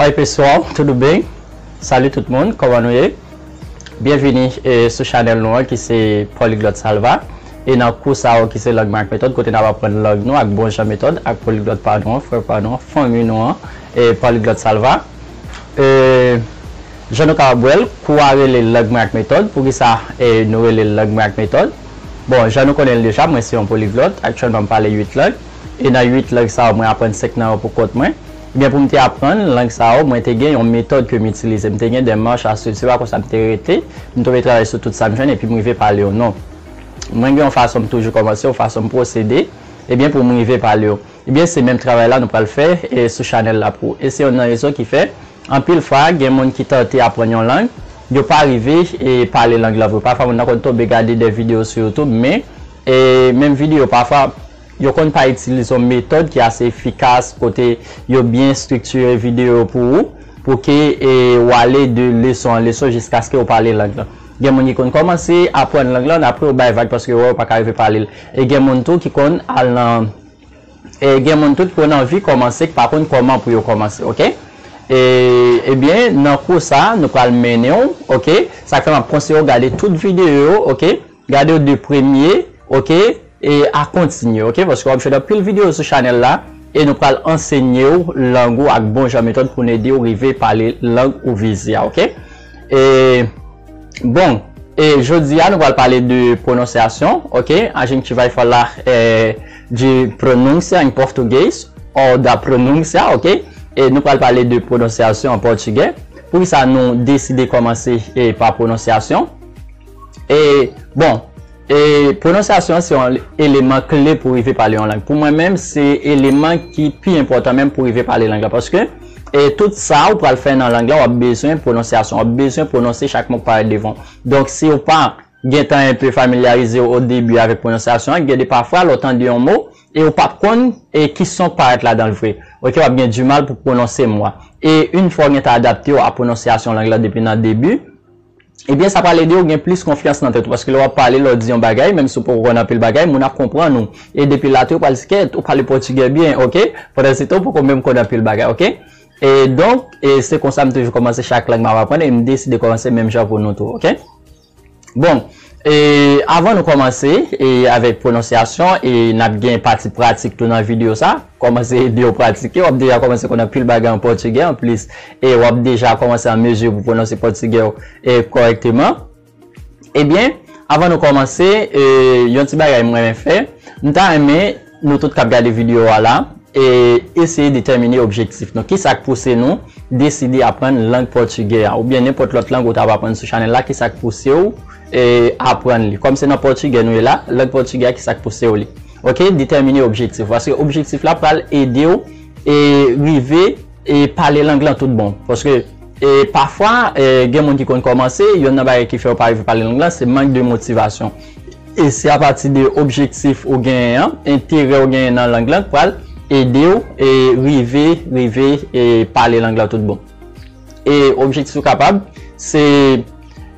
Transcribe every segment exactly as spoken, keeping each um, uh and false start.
Oi pessoal, tudo bem? Salut tout moun, kòman nou ye? Byenvini eh, sou chanèl nou an ki se Polyglot Salva. E nan kou sa yo ki se lang mwen ak metòd, kote n ap aprann lang nou ak bon jan metòd ak poliglòt pa nou an, frè pa nou an, fanmi nou an, e Polyglot Salva. Eh, jan nou kapab wè l, kou a rele lang mwen ak metòd. Poukisa eh, nou rele l lang mwen ak metòd? Bon, jan nou konnen l deja, mwen se yon poliglòt. Aktyèlman, m pale uit lang. E nan uit lang sa yo, mwen aprann senk nan yo pou kont mwen. Ebyen, pou m te aprann lang sa yo, mwen te gen yon metòd ke m itilize. M te gen de mach a swiv. Se pa konsa m te rete. M tonbe travay sou tout sa m jwenn epi m rive pale yo. Non. Mwen gen yon fason m toujou kòmanse, yon fason m pwosede. Ebyen, pou m rive pale yo. Ebyen, se menm travay la nou pral fè e sou chanèl la pou ou. E se youn nan rezon ki fè, anpil fwa, gen moun ki tante aprann yon lang, yo pa rive e pale lang lan vre. Pafwa, moun nan konn tonbe gade de videyo sou YouTube, men e menm videyo, pafwa, yo konn pa itilize yon metòd ki ase efikas, kote yo byen estriktire videyo pou ou, pou ke e, ou ale de leson an leson jiskaske ou pale lang lan. Gen moun ki konn kòmanse aprann lang lan, apre yo bay vag paske yo wè yo pa ka rive pale l. E gen moun tou ki konn al nan e gen moun tou ki konn anvi kòmanse, ki pa konn kòman pou yo kòmanse, oke? E, ebyen, nan kou sa, nou pral mennen w, oke? Sa k fè m ap konseye w gade tout videyo yo, oke? Gade yo de premye, oke? E a kontinye, oke? Paske w ap jwenn anpil videyo sou chanèl la, e nou pral ansenye w lang ou ak bon jan metòd pou n ede w rive pale lang ou vize a, oke? E, bon, e jodi a, nou pral pale de pwononsyasyon, oke? A gente vai falar eh, de pronúncia em português, ou da pronúncia, oke? E nou pral pale de pwononsyasyon an pòtigè. Poukisa nou deside kòmanse eh, pa pwononsyasyon? E, bon, e pwononsyasyon se yon eleman kle pou rive pale yon lang. Pou mwen menm, se eleman ki pi enpòtan menm pou rive pale lang lan. Paske e tout sa ou pral fè nan lang lan, w ap bezwen pwononsyasyon, w ap bezwen pwononse chak mo k parèt devan w. Donk, si w pa gentan enpe familyarize w o debi avèk pwononsyasyon an, gen de pafwa, lè w tande yon mo, e w p ap konn e ki son k parèt ladan l vre. Oke, w ap gen dimal pou pwononse mo a. E yon fwa w gentan adapte w a pwononsyasyon lang lan depi nan debi, ebyen, sa pral ede w gen plis konfyans nan tèt ou, paske lè w ap pale, lè w di yon bagay, menm si w poko konn anpil bagay, moun ap konprann ou. E depi la tou, yo pral di, "Kèt, ou pale pòtigè byen, oke?" Pandansetan, ou poko menm konn anpil bagay, oke? E donk, e se konsa m toujou kòmanse chak lang m ap aprann, e m deside kòmanse menm jan pou nou tou, oke? Bon, e avan nou kòmanse e avèk pwononsyasyon, e n ap gen pati pratik tou nan videyo sa. Kòmanse ede w pratike, w ap deja kòmanse konn anpil bagay an pòtigè, anplis, e w ap deja kòmanse an mezi pou pwononse pòtigè w e kòrèkteman. Ebyen, avan nou kòmanse, e yon ti bagay m renmen fè, m ta renmen nou tout k ap gade videyo a la, e eseye detèmine objektif nou. Kisa k pouse nou deside aprann lang pòtigè a, oubyen nenpòt lòt lang ou ta ap aprann sou chanèl la, kisa k pouse w e aprann li? Kòm se nan pòtigè nou ye la, lang pòtigè a, kisa k pouse w li? Oke, detèmine objektif ou, paske objektif la pral ede w e rive e pale lang lan tout bon. Paske e pafwa, e gen moun ki konn kòmanse, youn nan bagay ki fè yo pa rive pale lang lan, se mank de motivasyon. E se apati de objektif ou genyen an, enterè ou genyen nan lang lan, k pral ede w e rive, rive e pale lang lan tout bon. E objektif ou kapab, se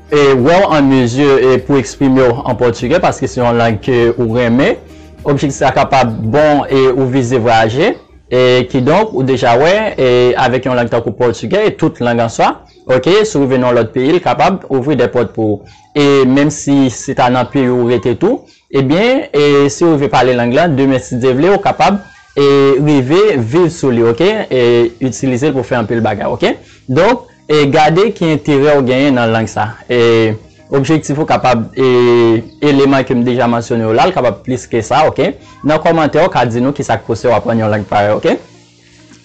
e wè w an mezi e pou eksprime w an pòtigè, paske se yon lang ke ou renmen. Objektif sa kapab bon e ou vize vwayaje. E kidonk, ou deja wè, e avèk yon lang tankou pòtigè, e tout lang an swa, oke, si w rive nan yon lòt peyi, l kapab ouvri de pòt pou ou. E menm si se ta nan peyi ou rete tou, ebyen, e si w rive pale lang lan, demen, si Dye vle, ou kapab e rive viv sou li, oke? E itilize l pou fè anpil bagay, oke? Donk, e gade ki enterè w genyen nan lang sa. E objektif ou kapab, e eleman ke m deja mansyone yo la, l kapab plis ke sa, oke? Nan kòmantè, ou ka di nou kisa k pouse w aprann yon lang parèy, oke?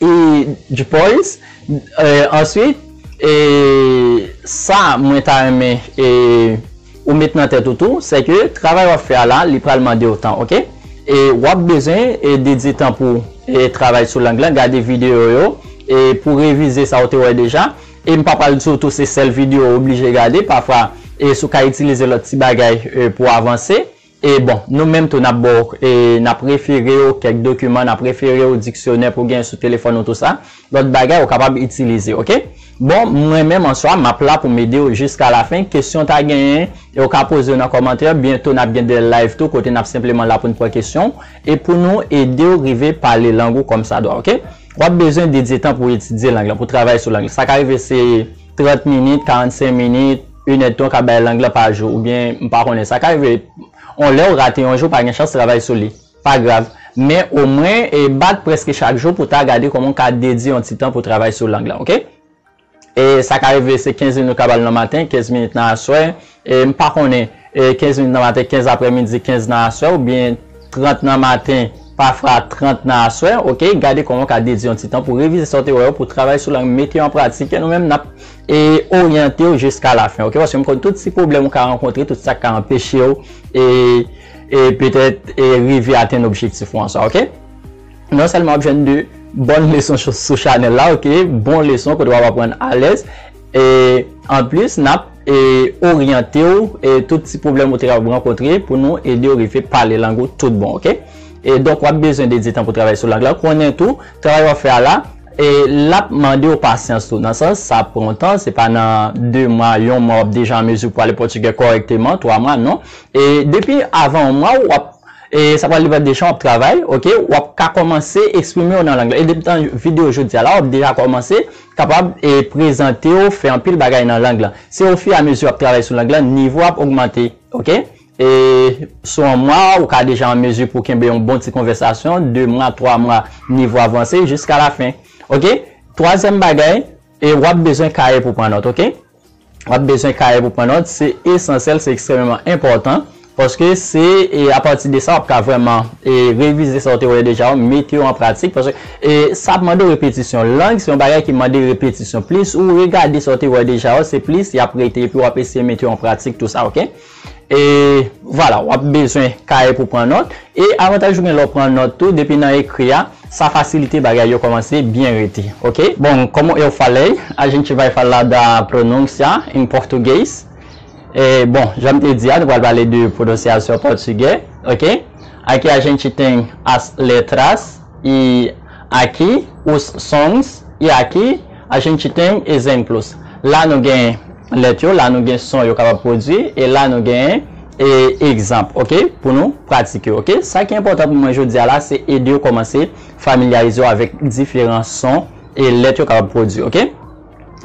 E depois, e answit, e sa mwen ta renmen, e ou met nan tèt ou tou, se ke travay w ap fè a la, li pral mande w tan, oke? E w ap bezwen e dedye tan pou e travay sou lang lan, gade videyo yo, e pou revize sa w te wè deja. E m pa pral di w tou se sèl videyo w oblije gade, pafwa e si w ka itilize lòt ti bagay e pou avanse. E bon, nou menm tou n ap ba w, e n ap refere w kèk dokiman, n ap refere w diksyonè pou w gen sou telefòn ou tou sa. Lòt bagay ou kapab itilize, oke? Bon, mwen menm an swa, m ap la pou m ede w jiska lafen. Kesyon w ta genyen, e w ka poze yo nan kòmantè. Byento, n ap gen de live tou, kote n ap senpleman la pou n pran kesyon w e pou nou ede w rive pale lang ou kòmsadwa, oke? W ap bezwen dedye tan pou etidye lang lan, pou travay sou lang lan. Sa ka rive se trant minit, karannsenk minit, inèdtan w ka bay lang lan pa jou, oubyen m pa konnen. Sa ka rive, yon lè w rate yon jou, pa gen chans travay sou li. Pa grav. Men omwen, e, bat prèske chak jou pou ta gade kòman w ka dedye yon ti tan pou travay sou lang lan, oke? E sa ka rive se kenz minit ou ka ba l nan maten, kenz minit nan aswè, e m pa konnen, e kenz minit nan maten, kenz aprèmidi, kenz nan aswè, oubyen trant nan maten, pafwa trant nan aswè, oke? Gade kòman w ka dedye yon ti tan pou revize sa w te wè yo, pou travay sou lang, mete yo an pratik, e nou menm n ap, e, oryante w jiska lafen, oke? Paske m konn tout ti pwoblèm ou ka rankontre, tout sa k ka anpeche w, e, e petèt, e rive atenn objektif ou an swa, oke? Non sèlman w ap jwenn de bòn leson sou, sou chanèl la, oke? Bon leson kote w ap aprann alèz. E anplis, n ap, e, oryante w, e tout ti pwoblèm ou te ka rankontre pou nou ede w rive pale lang ou tout bon, oke? E donk, w ap bezwen dedye tan pou travay sou lang lan. Konnen tou, travay w ap fè a la, e l ap mande w pasyans tou. Nan sans, sa ap pran yon tan, se pa nan de mwa, yon mwa, w ap deja an mezi pou pale pòtigè kòrèkteman, twa mwa, non. E depi avan yon mwa, w ap E sa pral depann de jan w ap travay, oke? W ap ka kòmanse eksprime w nan lang lan. E depi nan videyo jodi a la, w ap deja kòmanse kapab, e, prezante w, fè anpil bagay nan lang lan. Se ofiramezi w ap travay sou lang lan, nivo w ap ogmante, oke? E sou yon mwa, ou ka deja an mezi pou kenbe yon bon ti konvèsasyon, de mwa, twa mwa, nivo avanse jiska lafen, oke? Twazyèm bagay, e w ap bezwen kaye pou pran nòt, oke? W ap bezwen kaye pou pran nòt, se esansyèl, se ekstrèmeman enpòtan, paske se, e, apati de sa w ap ka vrèman, e, revize sa w te wè deja, mete yo an pratik, paske, e, sa ap mande w repetisyon. Lang, se yon bagay ki mande repetisyon. Plis ou regade sa w te wè deja, se plis y ap rete, epi w ap eseye mete yo an pratik, tou sa, oke? E vwala, w ap bezwen kaye pou pran nòt. E avantaj ou gen lè w pran nòt tou, depi nan ekri a, sa fasilite bagay yo kòmanse byen rete, oke? Bom, como eu falei, a gente vai falar da pronúncia em português. E, bon, jan m te di a, nou pral pale de pwononsyasyon pòtigè, oke? Aqui a gente tem as letras e aqui os sons e aqui a gente tem exemplos. La nou gen lèt yo, la nou gen son yo kapab pwodui, e la nou gen, e, egzanp, oke, pou nou pratike, oke? Sa ki enpòtan pou mwen jodi a la, se ede w kòmanse familyarize w avèk diferan son e lèt yo kapab pwodui, oke?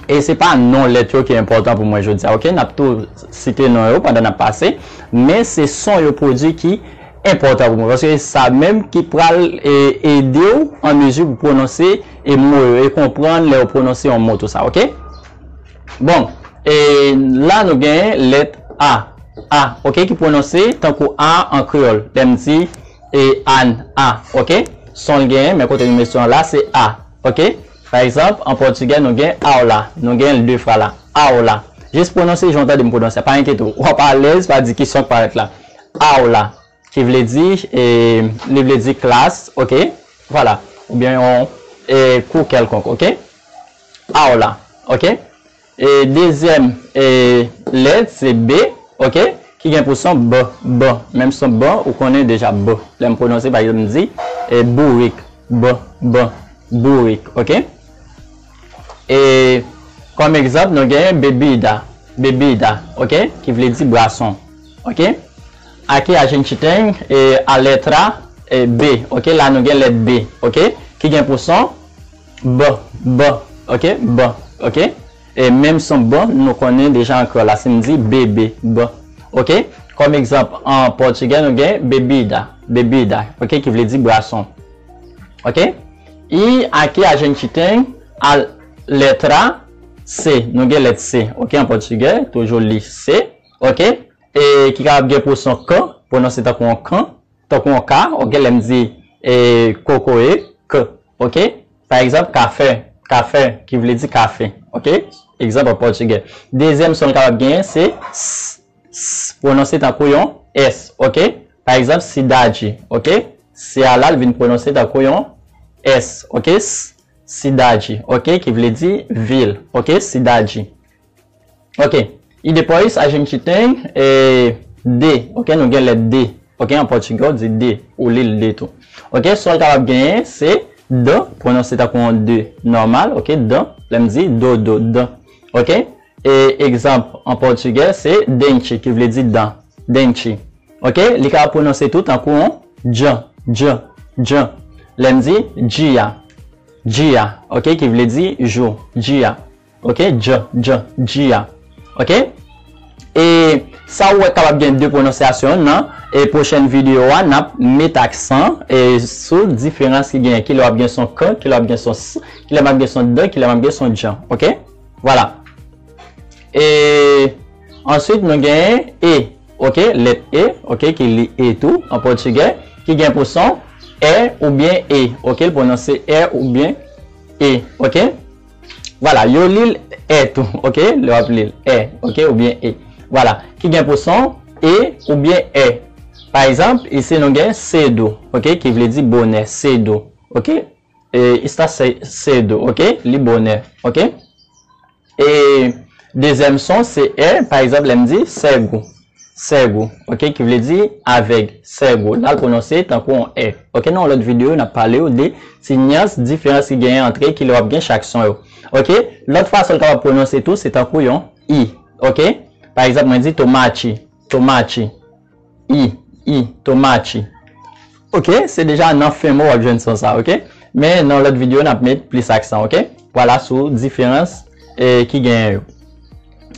E se pa non lèt yo ki enpòtan pou mwen jodi a, oke? N ap tou site non yo pandan n ap pase, men se son yo pwodui ki enpòtan pou mwen, paske se sa menm ki pral, e, ede w an mezi pou pwononse, e, mo yo, e konprann lè w pwononse yon mo, tou sa, oke? Bon, e, la nou gen lèt A. A, oke, ki pwononse tankou A an kreyòl. Lè m di, e, Ann, A, oke? Son l genyen, men kote nou met son an la, se A, oke? Pa egzanp, an pòtigè, nou gen aula. Nou gen l de fwa la. Aula. Jis pwononse jan w tande m pwononse a. Pa enkyete w. W ap alèz, pa di ki son k parèt la. Aula. Ki vle di, e, li vle di klas, oke? Vwala. Oubyen yon, e, kou kèlkonk, oke? Aula, oke? E dezyèm, e, lèt, se B, oke? Ki gen pou son B, B. Menm son B, ou konnen deja B. Lè m pwononse, pa egzanp, m di, e, bourik, B, B, bourik, oke? E kòm egzanp, nou gen bebida, bebida, oke? Ki vle di bwason, oke? Aqui a gente tem, e, a letra, e, B, oke? La nou gen lèt B, oke? Ki gen pou son B, B, oke? B, oke? E menm son B, nou konnen deja an kreyòl la, si m di bebe, B, oke? Kòm egzanp, an pòtigè, nou gen bebida, bebida, oke? Ki vle di bwason, oke? E aqui a gente tem a letra C, nou gen lèt C, oke? An pòtigè, toujou li C, oke? E ki kapab gen pou son K, pwononse tankou yon kan, tankou yon K, oke? Lè m di, e, kokoye, K, oke? Pa egzanp, kafè, kafè, ki vle di kafe, oke? Egzanp an pòtigè. Dezyèm son l kapab genyen, se S, S, pwononse tankou yon S, oke? Pa egzanp, sidadi, oke? C a la, l vin pwononse tankou yon S, oke? S, sidadi, oke? Ki vle di vil, oke? Sidadi. Oke. E depois a gente tem, e, D, oke? Nou gen lèt D, oke? An pòtigè, w di D, ou li l D tou. Oke? Son l kapab genyen, se D, pwononse tankou yon D nòmal, ok, D, lè m di dodo, D, ok? E egzanp an pòtigè, se dente, ki vle di dan, dente, ok? Li ka pwononse tou tankou yon djan, djan, djan. Lè m di dia, dia, ok, ki vle di jou, dia. Ok, djan, djan, dia. Ok? E sa ou wè kapab gen de pwononsyasyon nan e pwochèn videyo a, n ap met aksan e sou diferans ki genyen. Kilè w ap gen son k, kilè w ap gen son s, kilè m ap gen son d, kilè m ap gen son djan. Ok? Vwala. E answit, nou genyen e. Ok, lèt e, ok, ki li e tou, an pòtigè, ki gen pou son è oubyen e. Ok, l pwononse è oubyen e. Ok? Vwala, yo li l è tou, ok? Lè w ap li l è, ok? Oubyen e. Vwala, ki gen pou son e oubyen è. Pa egzanp, isi nou gen sedo, ok? Ki vle di bonè, sedo, ok? E, está ce-, cedo, ok? Li bonè, ok? E dezyèm son se è, pa egzanp, lè m di sègou, sègou, ok, ki vle di avèg, sègou. La, l pwononse tankou yon è. Ok, nan yon lòt videyo, n ap pale w de ti nyans, diferans ki genyen ant kilè w ap gen chak son yo. Ok, lòt fason l kapab pwononse tou, se tankou yon i. Ok, pa egzanp, mwen di tomachi, tomachi, i, i, tomachi. Ok, se deja nan fen mo w ap jwenn son sa, ok? Men nan lòt videyo, n ap met plis aksan, ok? Vwala sou diferans e, ki genyen yo.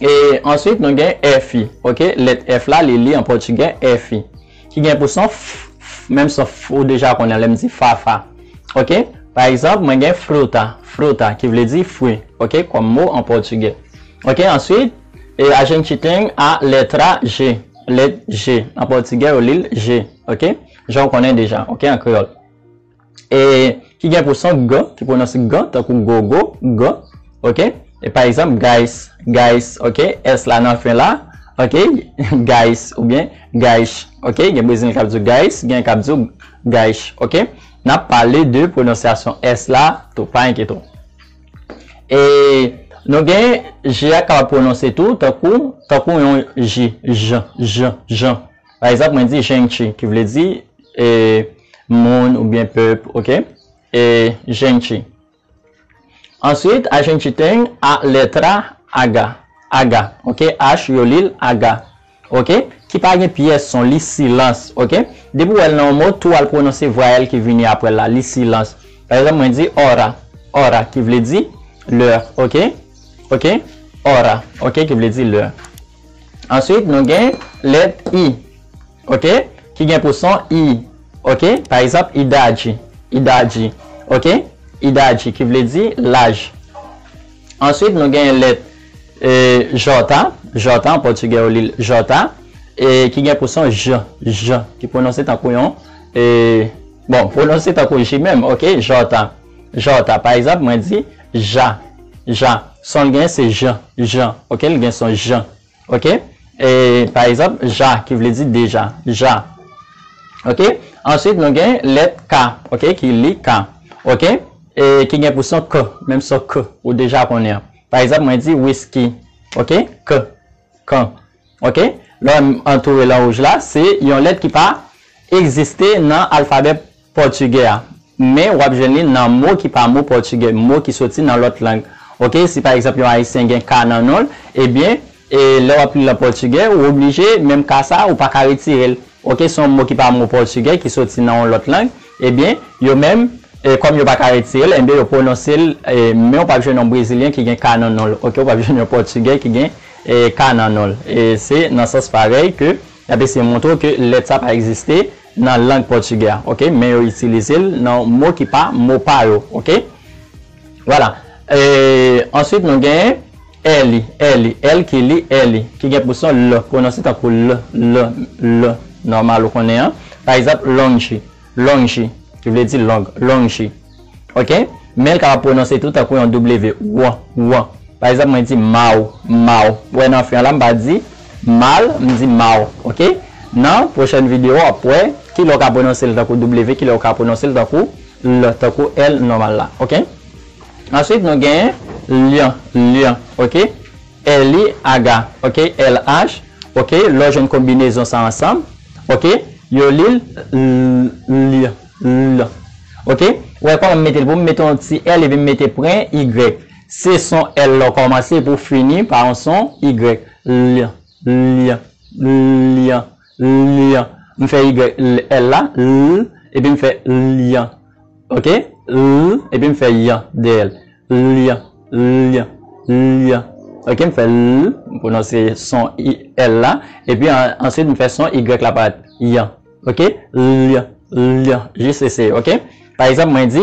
E answit, nou gen F I, ok? Lèt F la, li li an pòtigè F I. Ki gen pou son f, f, menm son f ou deja konnen, lè m di fafa. Ok? Pa egzanp, mwen gen fruta, fruta, ki vle di fwi, ok? Kòm mo an pòtigè. Ok, answit, e, a gente tem a letra G, lèt G. An pòtigè, yo li l G, ok? Jan w konnen deja, ok, an kreyòl. E ki gen pou son g, ki pwononse g, tankou gogo, g, ok? E pa egzanp, gás, gás, ok? S la nan fen la, ok? Gás, oubyen gás, ok? Gen Brezilyen k ap di gás, gen k ap di gás, ok? N ap pale de pwononsyasyon S la tou, pa enkyete w. E nou gen G a kapab pwononse tou tankou, tankou yon J, jan, jan, jan. Pa egzanp, mwen di gente, ki vle di e, moun oubyen pèp, ok? E, gente. Answit, a gente tem a letra H, H, ok? H, yo li l H, ok? Ki pa gen pyès son, li silans, ok? Depi w wè l nan yon mo, tou al pwononse vwayèl ki vini apre l la, li silans. Pa egzanp, mwen di hora, hora, ki vle di lè, ok? Ok? Hora, ok, ki vle di lè. Answit, nou gen lèt I, ok, ki gen pou son I, ok, pa egzanp, idade, idade, ok, idade, ki vle di laj. Answit, nou gen lèt e, J, J, an pòtigè, yo li l J, e, ki gen pou son J, J, ki pwononse tankou yon, e, bon, pwononse tankou J menm, ok, J, J, pa egzanp, mwen di ja, ja, son l gen se J, J, ok, l gen son J, ok, e, pa egzanp, ja, ki vle di deja, ja, ok, answit, nou gen lèt K, ok, ki li K, ok, e, ki gen pou son K, menm son K, ou deja konnen an. Pa egzanp, mwen di wiski, ok, K, kan, ok? Lè m antoure l an wouj la, se yon lèt ki pa egziste nan alfabè pòtigè a. Men w ap jwenn li nan mo ki pa mo pòtigè, mo ki soti nan lòt lang. Ok, si pa egzanp yon Ayisyen gen K nan non l, ebyen, e lè w ap li l an pòtigè, ou oblije, menm K sa, ou pa ka retire l. Ok, se yon mo ki pa mo pòtigè, ki soti nan yon lòt lang, ebyen, yo menm, e kòm yo pa ka retire l, ebyen, yo pwononse l, e, men w p ap jwenn yon Brezilyen ki gen K nan non l. Ok, w p ap jwenn yon Pòtigè ki gen, e, K nan non l. E se nan sans parèy ke y ap eseye montre w ke lèt sa pa egziste nan lang pòtigè a. Ok, men yo itilize l nan mo ki pa mo pa yo. Ok? Vwala. E, answit, nou gen L, L, L ki li L, ki gen pou son L, pwononse tankou L, L, L, nòmal ou konnen an. Pa egzanp, longe, longe, ki vle di long, longe. Ok? Men l kapab pwononse tou tankou yon W, w, w. Pa egzanp, mwen di maw, maw. Ou wè nan fen an la, m pa di mal, m di maw. Ok? Nan pwochèn videyo, w ap wè kilè w ka pwononse l tankou W, kilè w ka pwononse l tankou L, tankou L nòmal la. Ok? Answit, nou gen lyan, lyan, ok? L I H, ok? L H, ok? Lè w jwenn konbinezon sa ansanm, ok? Yo li l, l, l, l, ok? Ou wè kòman m mete l pou m mete yon ti L epi m mete pwen Y. Se son L la w kòmanse pou w fini pa yon son Y. L, l, l, l. M fè Y, l, L la, l, epi m fè l. Ok? L, epi m fè y dèyè l. L, l, l. Ok, m fè l, m pwononse son I, L la, epi an- answit m fè son Y la parèt. Y. Ok? L, l, jis eseye, ok? Pa egzanp, mwen di,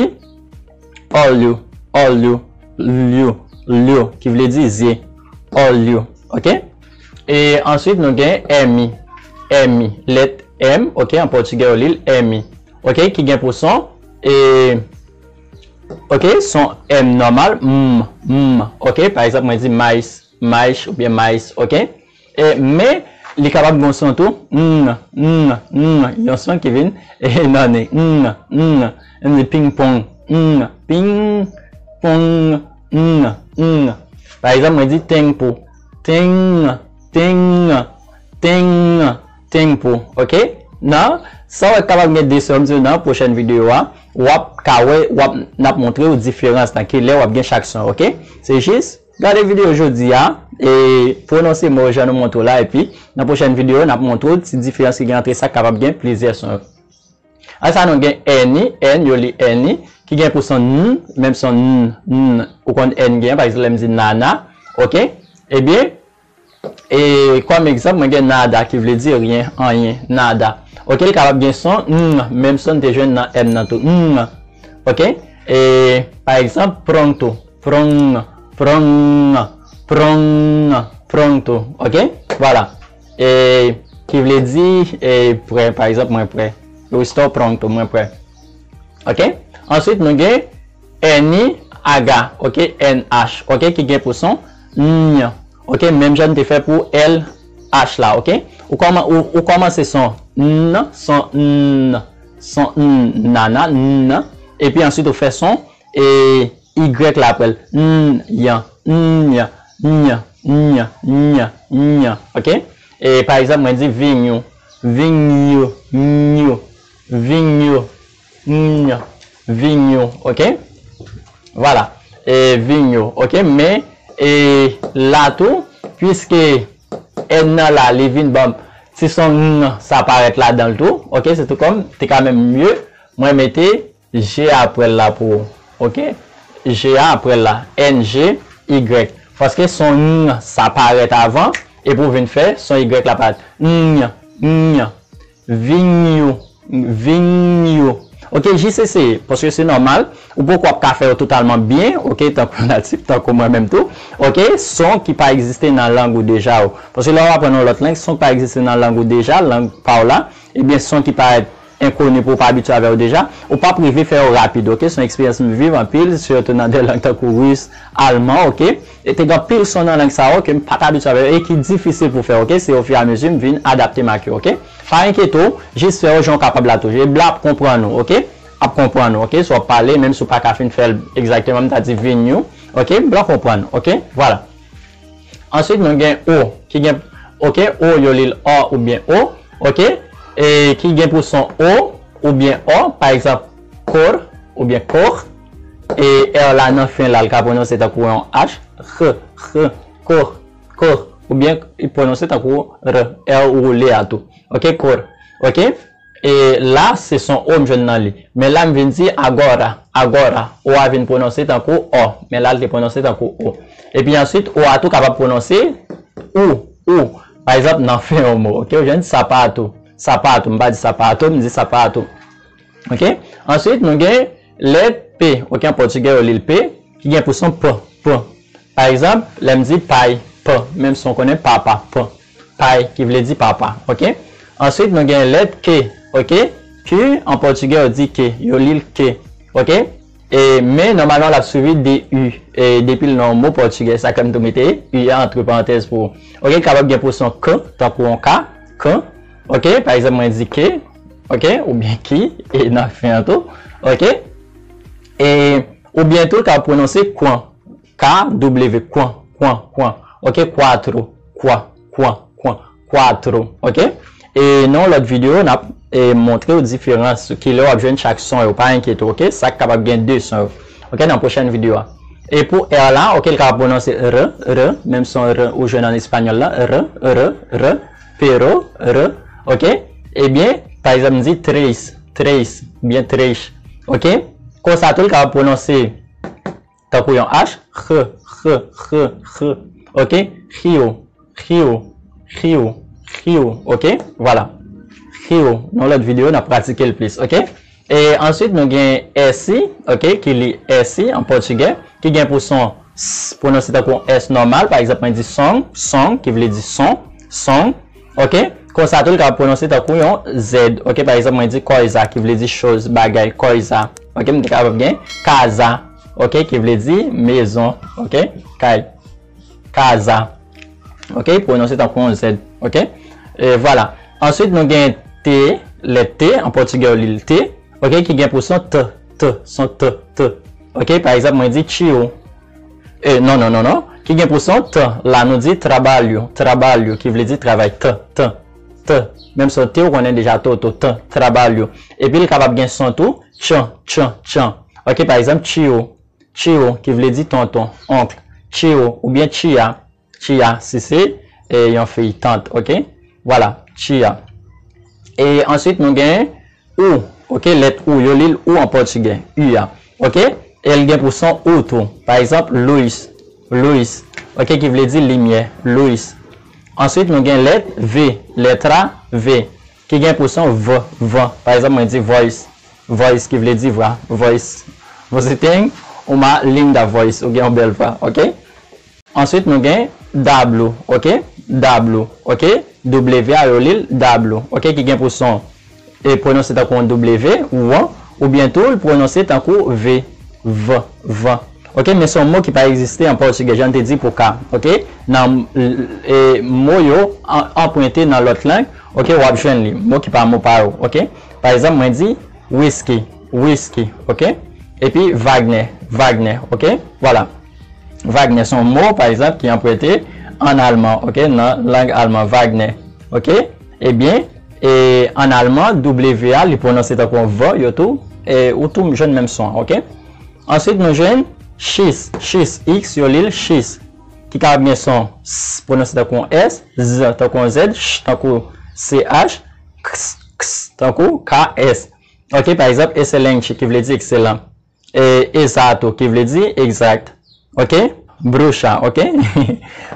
all you, all you, lyo, lyo, ki vle di zye, all you, ok? E answit, nou gen M I, M I, lèt M, ok, an pòtigè yo li l M I, ok, ki gen pou son, e, ok, son M nòmal, m, m, ok, pa egzanp, mwen di mais, mais oubyen mais, ok? E, men, li kapab gen yon son tou, ng, ng, ng, yon son ki vin, e, nan nen, ng, ng, m di ping pong, ng, ping, pong, ng, ng. Pa egzanp, mwen di teng pou, teng, teng, teng, teng pou, ok? Nan, sa w wè kapab gen de son, m di w nan pwochèn videyo a, w ap ka wè, w ap, n ap montre w diferans nan kilè w ap gen chak son, ok? Se jis, gade videyo jodi a, e pwononse mo yo jan nou montre w la, epi nan pwochèn videyo, n ap montre w ti diferans ki gen ant sa k kapab gen plizyè son yo. Ansa nou gen N I, N, yo li N I, ki gen pou son N, menm son N, N, ou konn N gen, pa egzanp, lè m di nana, ok? Ebyen, e kòm egzanp, mwen gen nada, ki vle di ryen, anyen, nada. Ok, li kapab gen son N, menm son n te jwenn nan M nan tou, N, ok? E, pa egzanp, pronto, prong, prong, prong, pronto, ok? Vwala. E, ki vle di, e, prè, pa egzanp, mwen prè. Eu estou pronto, mwen prè. Ok? Answit, nou gen N I H, ok? N H, ok? Ki gen pou son N. Ok? Menm jan n te fè pou L H la, ok? Ou kòman-, ou, ou kòmanse son N, son N, son N, nana, N. Epi answit, ou fè son, e, Y la apre l. N, yan, N, yan, N, yan, N, yan, N, yan, N, yan. Ok? E, pa egzanp, mwen di vinyo, vinyo, nyo, vinyo, nyo, vinyo. Ok? Vwala. E, vinyo. Ok? Men, e, la tou, piske N nan la, li vin ban m ti son ng sa parèt ladan l tou. Ok? Se tou kòm, te ka menm mye, mwen mete G apre l la pou ou. Ok? G a apre l la. N G Y. Paske son ng sa parèt avan, epi w vin fè son Y la parèt. Ng, ng. Vinyo, vinyo. Ok, jis eseye, paske se nòmal. Ou poko ap ka fè yo totalman byen, ok, tankou natif, tankou mwen menm tou. Ok, son ki pa egziste nan lang ou deja ou. Paske lè w aprann yon lòt lang, son ki pa egziste nan lang ou deja, lang pa w la, ebyen son ki parèt enkoni pou w pa abitye avè yo deja, ou p ap rive fè yo rapid, ok? Se yon eksperyans m viv anpil, sitou nan de lang tankou ris, alman, ok? E te gen anpil son nan lang sa yo ke m pa t abitye avè yo e ki difisil pou fè, ok? Se ofiramezi m vin adapte m ak yo, ok? Pa enkyete w, jis fè yo jan w kapab la toujou. E blan ap konprann ou, ok? Ap konprann ou, ok? Si w ap pale, menm si w pa ka fin fè l egzakteman, m ta di vin you, ok? Blan konprann, ok? Vwala. Answit, nou gen o, ki gen, ok, o, yo li l o oubyen o, ok, e ki gen pou son o oubyen o, pa egzanp, kor oubyen kor, e r la nan fen la, l ka pwononse tankou yon H, r, r, kor, kor, oubyen li pwononse tankou r, r woule a tou, ok, kor, ok, e la, se son o m jwenn nan li. Men la, m vin di agora, agora. O a vin pwononse tankou o. Men la, l te pwononse tankou o. Epi answit, o a tou kapab pwononse ou, ou. Pa egzanp, nan fen yon mo. Ok, ou jwenn sapato. Sapato. M pa di sapato, m di sapato. Ok? Answit, nou gen lèt P. Ok, an pòtigè, yo li l P, ki gen pou son P, P. Pa egzanp, lè m di pay, P, menm si w konnen papa, P. Pay, ki vle di papa, ok? Answit, nou gen lèt K, ok? Q, an pòtigè, yo di K, yo li l K, ok? E, men, nòmalman, l ap swivi de U, e, depi l nan yon mo pòtigè, sa k fè m tou mete U a antre parantèz pou ou. Ok, kapab gen pou son K, tankou yon K, K, ok? Pa egzanp, mwen di K, ok? Oubyen ki, e nan fen an tou, ok? E, oubyen tou, l ka pwononse kwan, K W, kwan, kwan, kwan. Ok, quatro, kwa, kwan, kwan, quatro. Ok? E nan yon lòt videyo, n ap e montre w diferans, kilè w ap jwenn chak son yo, pa enkyete w, ok? Sa k kapab gen de son yo, ok, nan pwochèn videyo a. E pou R la, ok, l kapab pwononse R, R, menm son R ou jwenn an espanyòl la, R, R, R, pero, R, ok? Ebyen, pa egzanp, m di tres, tres, oubyen tres, ok? Konsa tou, l kapab pwononse tankou yon H, H, H, H, H, ok? Rio, rio, rio, rio, ok? Vwala. Rio, nan lòt videyo, n ap pratike l plis, ok? E answit, nou gen S I, ok, ki li S I an pòtigè, ki gen pou son S, pwononse tankou yon S nòmal. Pa egzanp, mwen di song, song, ki vle di son, song, ok? Konsa tou, l kapab pwononse tankou yon Z, ok? Pa egzanp, mwen di coisa, ki vle di choz, bagay, coisa, ok? M te kapab gen casa, ok, ki vle di mezon, ok? Kay, casa, ok? Pwononse tankou yon Z, ok? E vwala. Answit, nou gen T, lèt T, an pòtigè yo li l T, ok, ki gen pou son T, T, son T, T, ok? Pa egzanp, mwen di tio, e, non, non, non, non, ki gen pou son T, la nou di trabalho, trabalho, ki vle di travay, T, T, T, menm son T ou konnen deja, to, to, T, trabalho. Epi l kapab gen son tou, tchan, tchan, tchan, ok? Pa egzanp, tio, tio, ki vle di tonton, oncle, tio, oubyen tia, tia, si se, e, yon fi, tant, ok? Vwala, tia. E answit, nou gen U, ok? Lèt U, yo li l U an pòtigè, U a, ok? E l gen pou son U tou. Pa egzanp, luz, luz, ok? Ki vle di limyè, luz. Answit, nou gen lèt V, letra V, ki gen pou son V, van. Pa egzanp, mwen di voz, voz, ki vle di vwa, voz. Você tem uma linda voz, ou gen yon bèl vwa, ok? Answit, nou gen W, ok? W, ok? W a yo li l W, ok? Ki gen pou son, e, pwononse tankou yon W, ou an, oubyen tou l pwononse tankou V, v, van. Ok? Men se yon mo ki pa egziste an pòtigè, jan n te di pou ka, ok? Nan, e, mo yo an-, anprente nan lòt lang, ok? W ap jwenn li, mo ki pa mo pa yo, ok? Pa egzanp, mwen di whisky, whisky, ok? Epi Wagner, Wagner, ok? Vwala. Wagner se yon mo, pa egzanp, ki anprente ann alman, ok, nan lang alman, Wagner, ok? Ebyen, e, ann alman, W a, li pwononse tankou yon V, yo tou, e, ou tou jwenn menm son an, ok? Answit, nou jwenn X, X, X, yo li l X, ki kapab gen son S, pwononse tankou yon S, Z, tankou yon Z, X, tankou C H, X, X, tankou K S. Ok, pa egzanp, excelente, ki vle di ekselan. E, exato, ki vle di egzak. Ok? Bruxa, ok?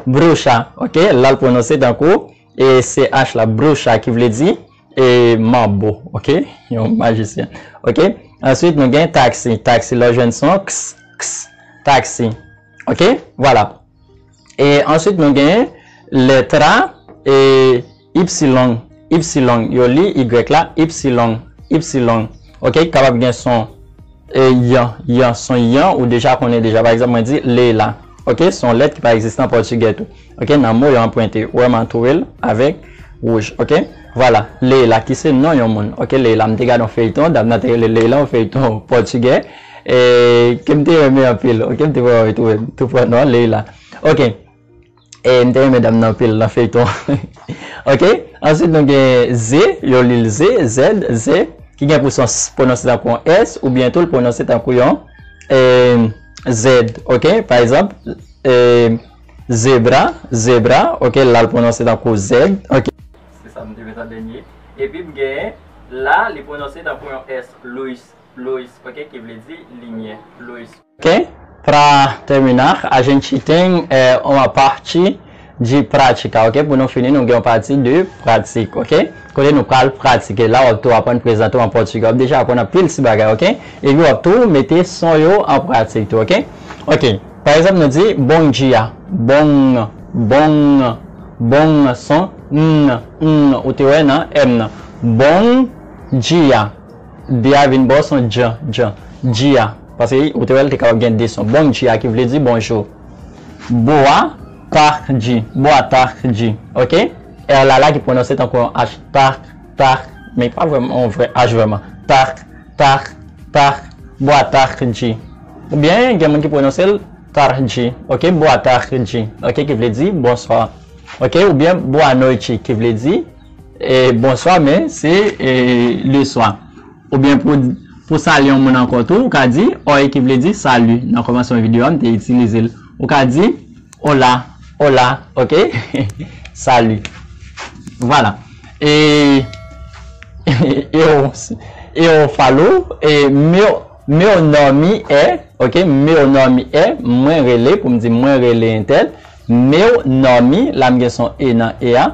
Bruxa, ok? La l pwononse tankou, e, C H la, bruxa, ki vle di, e, manbo, ok? Yon majisyen. Ok? Answit, nou gen taxi. Taxi, la w jwenn son X, X, taxi. Ok? Vwala. E answit, nou gen letra, e, ipsilon. Ipsilon, yo li Y la, ipsilon, ipsilon. Ok, kapab gen son, e, yan, yan, son yan, ou deja konnen deja. Pa egzanp, mwen di Leila. Ok, se yon lèt ki pa egziste an pòtigè tou. Ok, nan mo yo anprente, ou wè m antoure l avèk wouj. Ok, vwala, Leila, ki se non yon moun. Ok, Leila, m te gade yon feyton, dam nan te rele Leila, yon feyton pòtigè. E, ke m te renmen anpil. Ok, m te vrèman retwouve m tou pran non an, Leila. Ok. E m te renmen dam nan anpil nan feyton. Ok? Answit, nou gen ze, yo li l ze, zèd, ze, ki gen pou son s pwononse tankou yon S, oubyen tou l pwononse tankou yon, e, zèd. Ok? Pa egzanp, e, zebra, zebra, ok, la l pwononse tankou zèd. Ok? Se sa m te met an dènye. Epi m gen la, li pwononse tankou yon S, luz, luz, ok, ki vle di limyè, luz. Ok? Pra terminar, a gente tem, é, uma parte de prática, ok? Pou nou fini, nou gen yon pati de pratik, ok? Kote nou pral pratike. La, w ap tou aprann prezante w an pòtigè. W ap deja aprann anpil ti bagay, ok? Epi w ap tou mete son yo an pratik tou, ok? Ok. Pa egzanp, nou di bom dia. Bom, bom, bom son n, n, ou te wè nan M nan. Bom dia. D a vin bò son dj, dj, dia. Paske ou te wè l te kapab gen de son. Bom dia ki vle di bonjou. Boa tarde, boa tarde. Ok? R la la ki pwononse tankou yon H. Tar, tar. Men pa vrèman yon vrè H vrèman. Tar, tar, tar. Boa tarde. Oubyen gen moun ki pwononse l tarde. Ok? Boa tarde. Ok? Ki vle di bonswa. Ok? Oubyen boa noite ki vle di E, bonswa, men se e, le swa. Oubyen pou, pou salye yon moun ankò tou, ou ka di oi, ki vle di sali. Nan kòmansman videyo a, m te itilize l. Ou ka di hola, hola, ok? Sali. Vwala. E, eu, eu falo, e meu, meu nome é, ok? Meu nome é, mwen rele, pou m di mwen rele entèl. Meu nome, la m gen son e nan e a.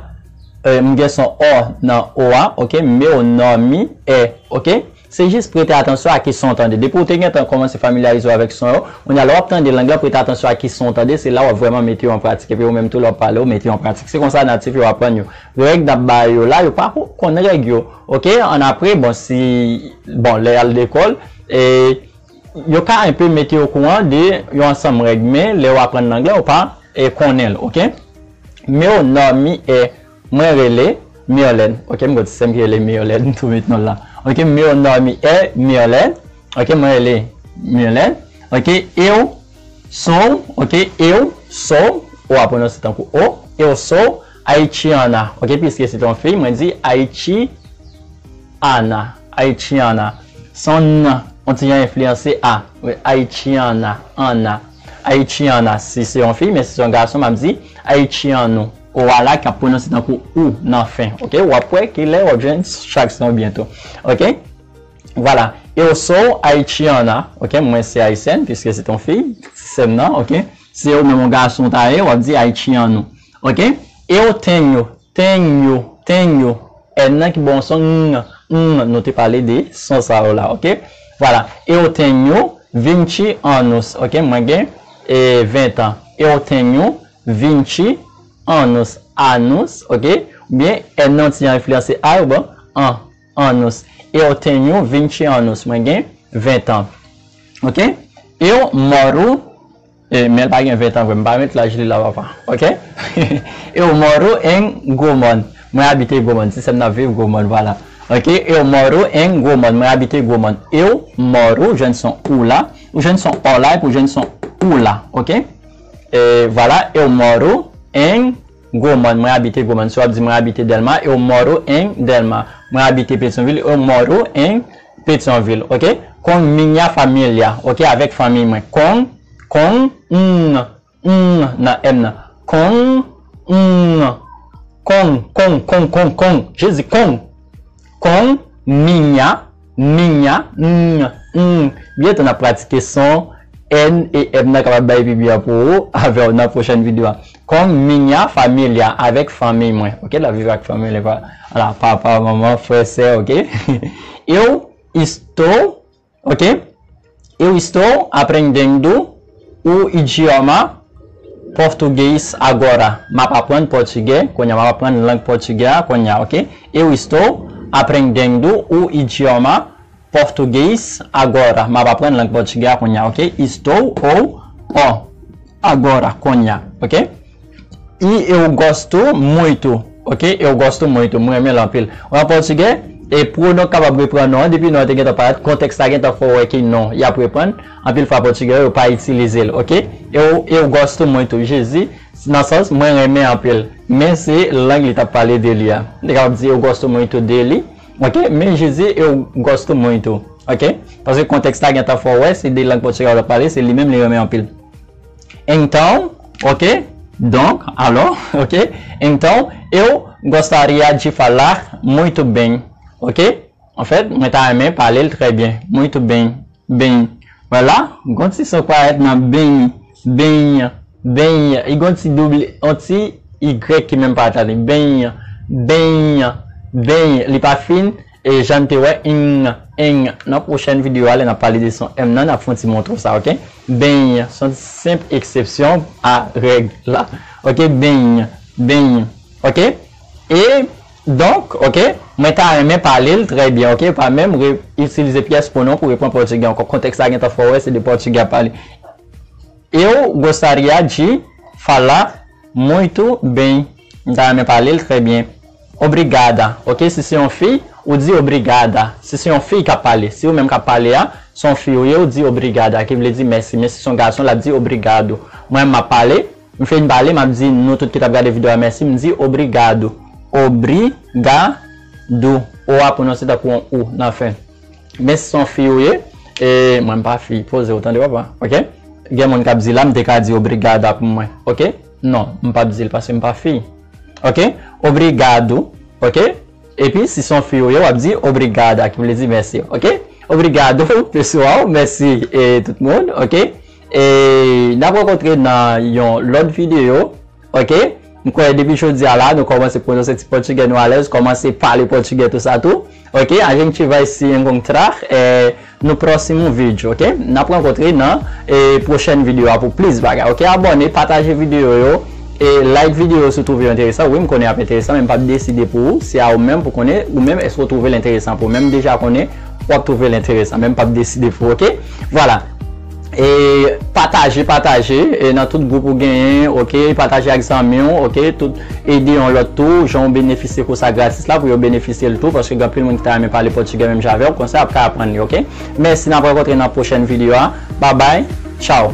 E, m gen son o nan o a, ok? Meu nome é, ok? Se jis prete atansyon a ki son w tande. Depi w te gentan kòmanse familyarize w avèk son yo, kounye a lè w ap tande lang lan, prete atansyon a ki son w tande, se la w ap vrèman mete yo an pratik. Epi ou menm tou lè w ap pale, w mete yo an pratik. Se konsa natif yo aprann yo. Règ n ap ba yo la, yo pa ko-, konn règ yo. Ok, annapre, bon, si, bon, lè y al lekòl, e, yo ka enpe mete yo okouran de yon ansanm règ, men lè yo aprann lang lan, yo pa e, konnen l, ok? Meu nome é, mwen rele Mirlène, ok? M gon ti sè m ki rele Mirlène tou met non la. Ok, meu nome é Mirlène, ok? Mwen rele Mirlène, ok? Eu sou, ok? Eu sou, o a pwononse tankou o, eu sou haitiana, ok? Piske se yon fi, mwen di Haitiana, Haitiana. Se yon n, yon ti jan enfliyanse a. Wi, Haitiana, Ana. Haitiana, si se yon fi, men si se yon gason, m ap di Haitiano. O a la k ap pwononse tankou ou nan fen, ok? W ap wè kilè w ap jwenn chak son byen tou, ok? Vwala. Eu sou haitiana, ok? Mwen se ayisyèn, piske se yon fi, sè m nan, ok? Si se ou menm yon gason w ta ye, w ap di haitiano, ok? Eu tenho, tenho, tenho. N nan ki ba w son ng, ng, nou te pale de son sa yo la, ok? Vwala. Eu tenho vinte anos, ok? Mwen gen, e, ven an. Eu tenho vinte anos, anos, ok? Oubyen N nan ti jan enfliyanse a yo, bon, an, anos. Eu tenho vinte anos, mwen gen ven an. Ok? Eu moro, e, men l pa gen ven an vre, m pa met laj li la, papa. Ok? Eu moro em Gomón. Mwen abite Gomón. Ti sè m nan viv Gomón, vwala. Ok? Eu moro em Gomón. Mwen abite Gomón. Eu moro, jwenn son ou la. Ou jwenn son o la, epi ou jwenn son ou la. Ok? E, vwala, eu moro em Gomón, mwen abite Gomón. Si w ap di mwen abite Dèlma, eu moro em Dèlma. Mwen abite Petyonvil, eu moro em Petyonvil, ok? Com minha família, ok? Avèk fanmi mwen. Com, com, ng, ng nan M nan. Com, ng, com, com, com, com, com. Jezi, com. Com minha, minha, ng, ng. Byento n ap pratike son N e M nan kapab bay pi byen pou ou avè w nan pwochèn videyo a. Com minha família, avèk fanmi mwen. Ok, l ap viv ak fanmi l, pa, ala, papa, manman, frè, sè, ok? Eu estou, ok? Eu estou aprendendo o idioma português agora. M ap aprann pòtigè, kounye a m ap aprann lang pòtigè a, kounye a, ok? Eu estou aprendendo o idioma português agora. M ap aprann lang pòtigè a kounye a, ok? Estou ou o agora, kounye a, ok? E eu gosto muito, ok? Eu gosto muito, mwen renmen l anpil. Ou nan pòtigè, e pronon kapab reprann non an, depi non an te gentan parèt, kontèks la gentan fè w wè ki non y ap reprann. Anpil fwa pòtigè yo pa itilize l, ok? Eu, eu gosto muito, Jezi, nan sans mwen renmen anpil. Men se lang li t ap pale de li a. Li te kapab di eu gosto muito dele, ok? Men Jezi, eu gosto muito, ok? Paske kontèks la gentan fè w wè, se de lang pòtigè yo t ap pale, se li menm li renmen anpil. Então, ok? Donk, alò, ok? Então, eu gostaria de falar muito bem, ok? Anfèt, mwen ta renmen pale l trè byen. Muito bem, bem. Vwala, gon ti son k parèt nan bem, bem, bem. Li gon ti doub, yon ti Y ki menm parèt la, li bem, bem, bem. Li pa fin, e jan n te wè, ing, ing. Nan pwochèn videyo a, lè n ap pale de son M nan, n ap fè yon ti montre w sa, ok? Bem, se yon senp eksepsyon a règ la. Ok, bem, bem. Ok? E, donk, ok, mwen ta renmen pale l trè byen, ok? Pa menm re-, itilize pyès pronon pou reprann pòtigè ankò. Kontèks la gentan fè w wè, se de pòtigè ap pale. Eu gostaria de falar muito bem. M ta renmen pale l trè byen. Obrigada. Ok, si se yon fi, ou di obrigada. Si se yon fi k ap pale, si ou menm k ap pale a, se yon fi ou ye, ou di obrigada, ki vle di mèsi. Men si se yon gason, l ap di obrigado. Mwen, m ap pale, m fin pale, m ap di nou tout ki t ap gade videyo a mèsi, m di obrigado. Obrigado. O a pwononse tankou yon ou nan fen. Men si se yon fi ou ye, e mwen m pa fi, poze w tande papa, ok? Gen moun k ap di la, m te ka di obrigada pou mwen, ok? Non, m p ap di l paske m pa fi, ok? Obrigado, ok? Epi si se yon fi ou ye, w ap di obrigada, ki vle di mèsi, ok? Obrigado, pessoal, mèsi e tout moun, ok? E n ap rankontre nan yon lòt videyo, ok? M kwè depi jodi a la, nou kòmanse pwononse ti pòtigè nou alèz, kòmanse pale pòtigè tou sa tou, ok? A gente vai se encontrar, eh, no próximo vídeo, ok? N ap rankontre nan e pwochèn videyo a pou plis bagay, ok? Abòne, pataje videyo yo, e like videyo yo si w twouve yo enteresan. Wi, m konnen y ap enteresan, men m p ap deside pou ou, se a ou menm pou konnen ou menm èske w twouve l enteresan pou ou menm. M deja konnen w ap twouve l enteresan, men m p ap deside pou ou, ok? Vwala. E pataje, pataje, e nan tout gwoup ou genyen, ok? Pataje ak zanmi w, ok? Tout, ede yon lòt tou, jan w benefisye kou sa gratis la, pou yo benefisye l tou, paske gen anpil moun ki ta renmen pale pòtigè menm jan avè w, konsa y ap ka aprann li, ok? Mèsi, n ap rankontre nan pwochèn videyo a. Babay, tchaw!